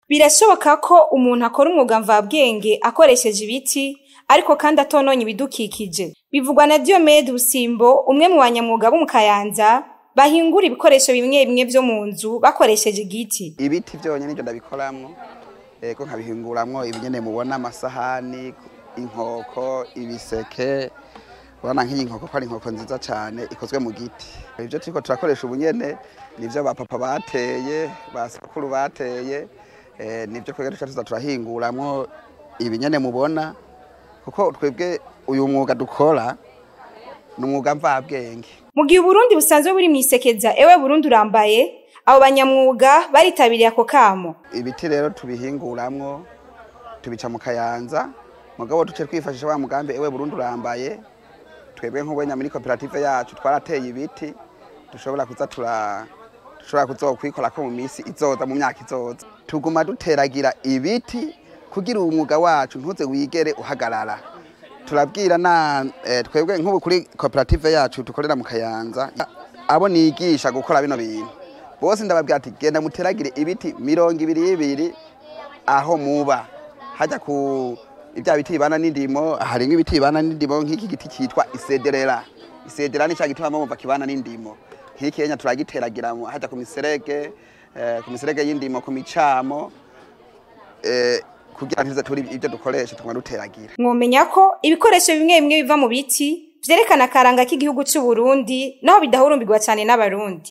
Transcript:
Birashoboka ko umuntu akora umwuga mvabwenge akoresheje ibiti, ariko kandi atononye ibidukikije. Bivugwa na Diomede Busimbo, umwe mu banyamwuga bo mu Kayanza bahingura ibikoresho bimwe bimwe vyo mu nzu bakoresheje igiti. Ibiti vyonyene nivyo ndabikoramwo, ego, nkabihinguramwo ibinyene mubona: amasahani, inkoko, ibiseke. Urabona nk'iyi nkoko ko ari inkoko nziza cane ikozwe mu giti. Ivyo turiko turakoresha ubunyene nivyo ba papa bateye, ba sokuru bateye, nivyo twebwe duca tuza turahinguramwo ibinyene mubona, kuko twebwe uyu mwuga dukora ni umwuga mvabwenge. Mu gihe Uburundi busanzwe buri mw'isekeza "Ewe Burundi urambaye", abo banyamwuga baritabiriye ako kamo. Ibiti rero tubihinguramwo tubica mu Kayanza, mugabo duce twifashisha wa mugambi "Ewe Burundi urambaye". Twebwe nk'ubwenya muri koperative yacu twarateye ibiti dushobora kuza tura dushobora kuzokwikorako mu misi izoza, mu myaka izoza. Tuguma duteragira ibiti kugira umwuga wacu ntuze wigere uhagarara. Turabwira na twebwe nk'ubu kuri koperative yacu dukorera mu Kayanza, abo nigisha gukora bino bintu bose ndababwira ati: "Genda muteragire ibiti 22 aho muba." Hajya ku ibya biti bibana n'indimo, harimwo ibiti bibana n'indimo, nk'iki giti cyitwa isederera. Isedera ni cya giti bama bumva kibana n'indimo. Nk'iki yenya turagiteragira hajya ku miserege, ku miserege y'indimo, ku micamo, kugira ntize turi ibyo dukoresha tuguma duteragira. Mwomenya ko ibikoresho bimwe bimwe biva mu biti vyerekana akaranga k'igihugu c'u Burundi, naho bidahurumbirwa cane n'Abarundi.